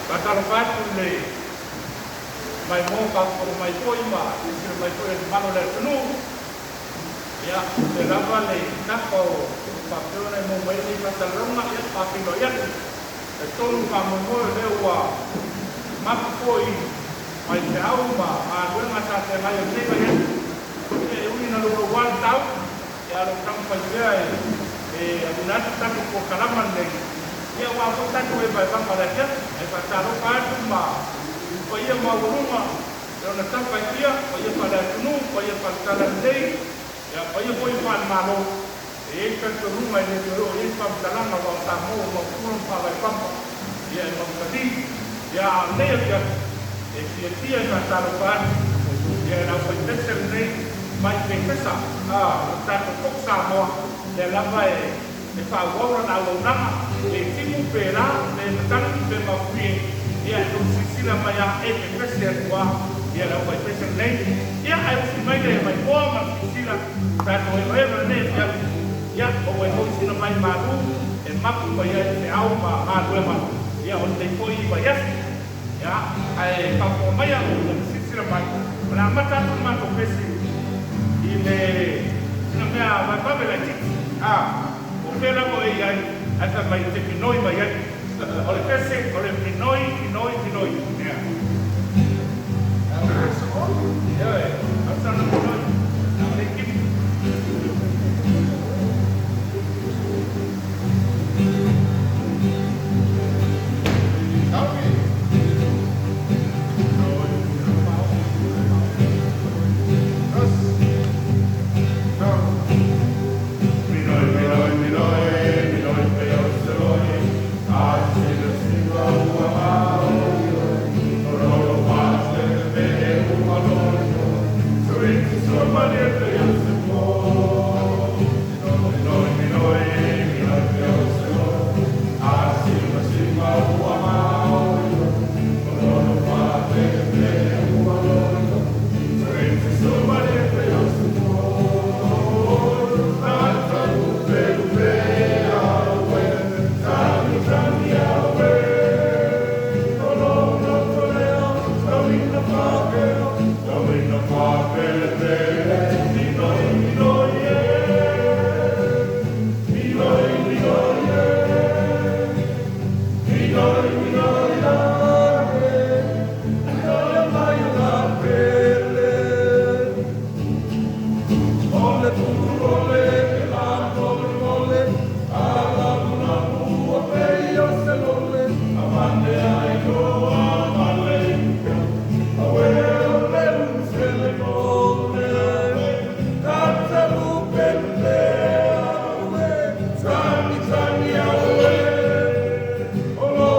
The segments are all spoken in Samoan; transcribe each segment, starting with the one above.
Faatalofa atu i le maimoa faafofoga mai foi ma silasila mai foi a le mamalu o le atunuu. Ia, o lea lava le tafa o lo o faapea ona e maua mai ai lenei faasalalauga, ia, e faafeiloai atu. E talitonu le faamoemoe o lea ua mapu foi mai feau ma galuega sa feagai o lenei vaiaso. Ia, e ui ina louloua le tau, ia, ae o lo o taumafai pea e auina atu le tatou polokalama lenei, ia, aua foi tatou evaevaga o le afiafi. Ae faatalofa atu ma paia maualuga i ona tafa e fia, paia faale-atunuu, paia faale-talalelei, ia, paia foi faale-Malo. E i ai le talitonuga e le toe oo i ai se faamatalaga aua o Samoa ua mautu lona faavae papa, ia e mausali. Ia, a o lenei afiafi, e fiafia e faatalofa atu, ia, i le aufaipese lenei mai Petesa, a, o le tatou Cook Samoa, lea lava e faaauau lana auaunaga, pe timu, pe la, pe matagi, pe mafuie, ia, e tou silasila mai lava, e pepese atu lava, ia, le aufaipese lenei. Ia, ae usi mai le maimoa ma le silasila, tatou evaeva lenei afiafi, ia, maua ai foi sina vai malu e mapu mai ai feau ma galuega, ia, o lenei foi vaiaso. Ia, ae faafofoga maia ma le silasila mai, o le a amata atu le matou pese i le sina mea vavevave laitiiti. A, po o fea lava o e i ai, ae fai mai e te minoi mai ai. O le pese, o le minoi, minoi, minoi. Ia. Ioe, o le sana minoi. Na o le kimu. Minoi, minoi, minoi, minoi pe o se loi, a sila sila ua maoi, o lolo pa se pe ua lolo, suiti sua maria pe o se mo. Minoi, minoi, minoi pe o se loi, a sila sila ua maoi, o lolo pa pe ua lolo, suiti sua maria pe o se mo. Tata lupe lupe aue, tani tani aue, o lo tolea, tawina papea, tawina papele pele, minoi minoi e, minoi minoi e, minoi minoi ane, minoi mai la pele. Ole purole e la mole, ala luna ua peia se lole, amane ai loa male awe ole usele mole, tata lupe lupe awe, tani tani awe, olo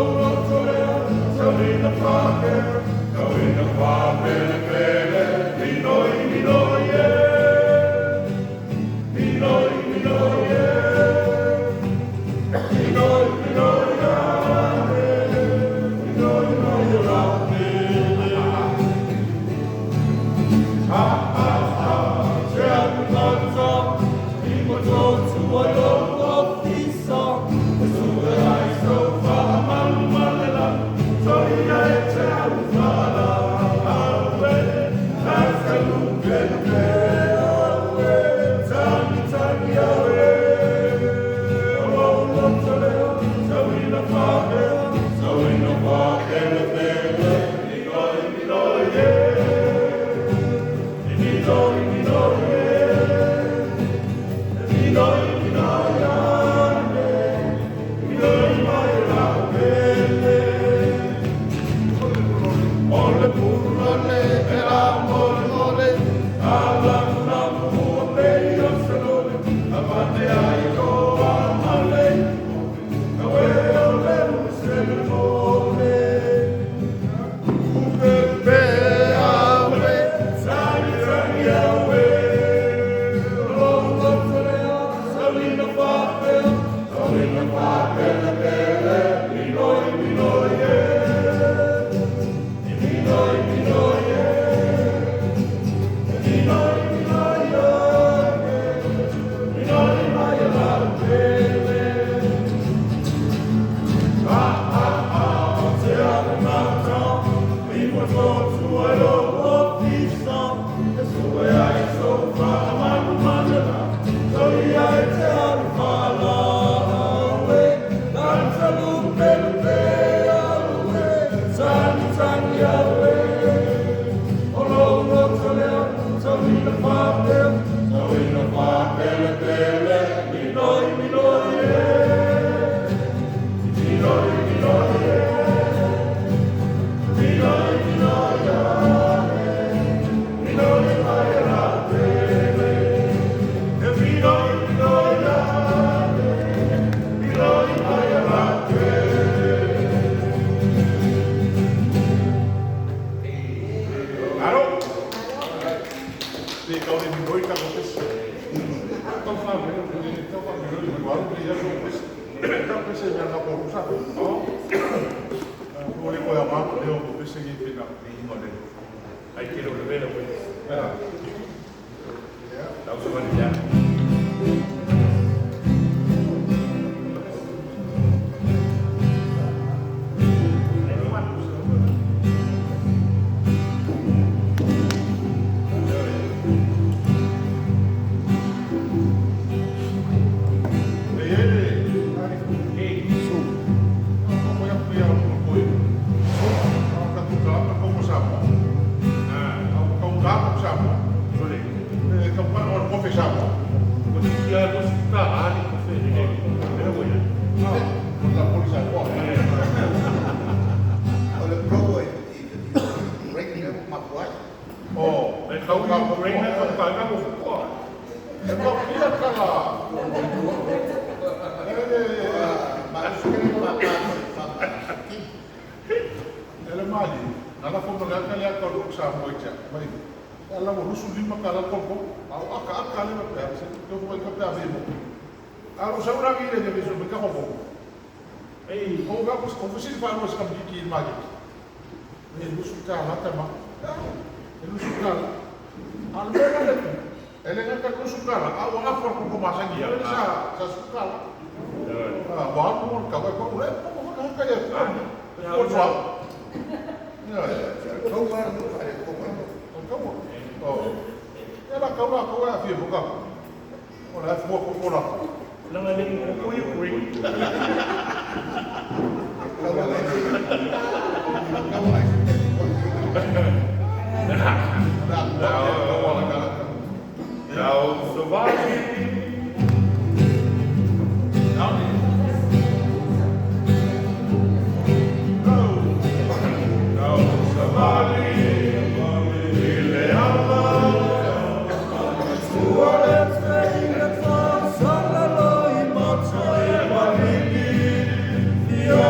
Ia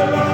Atua.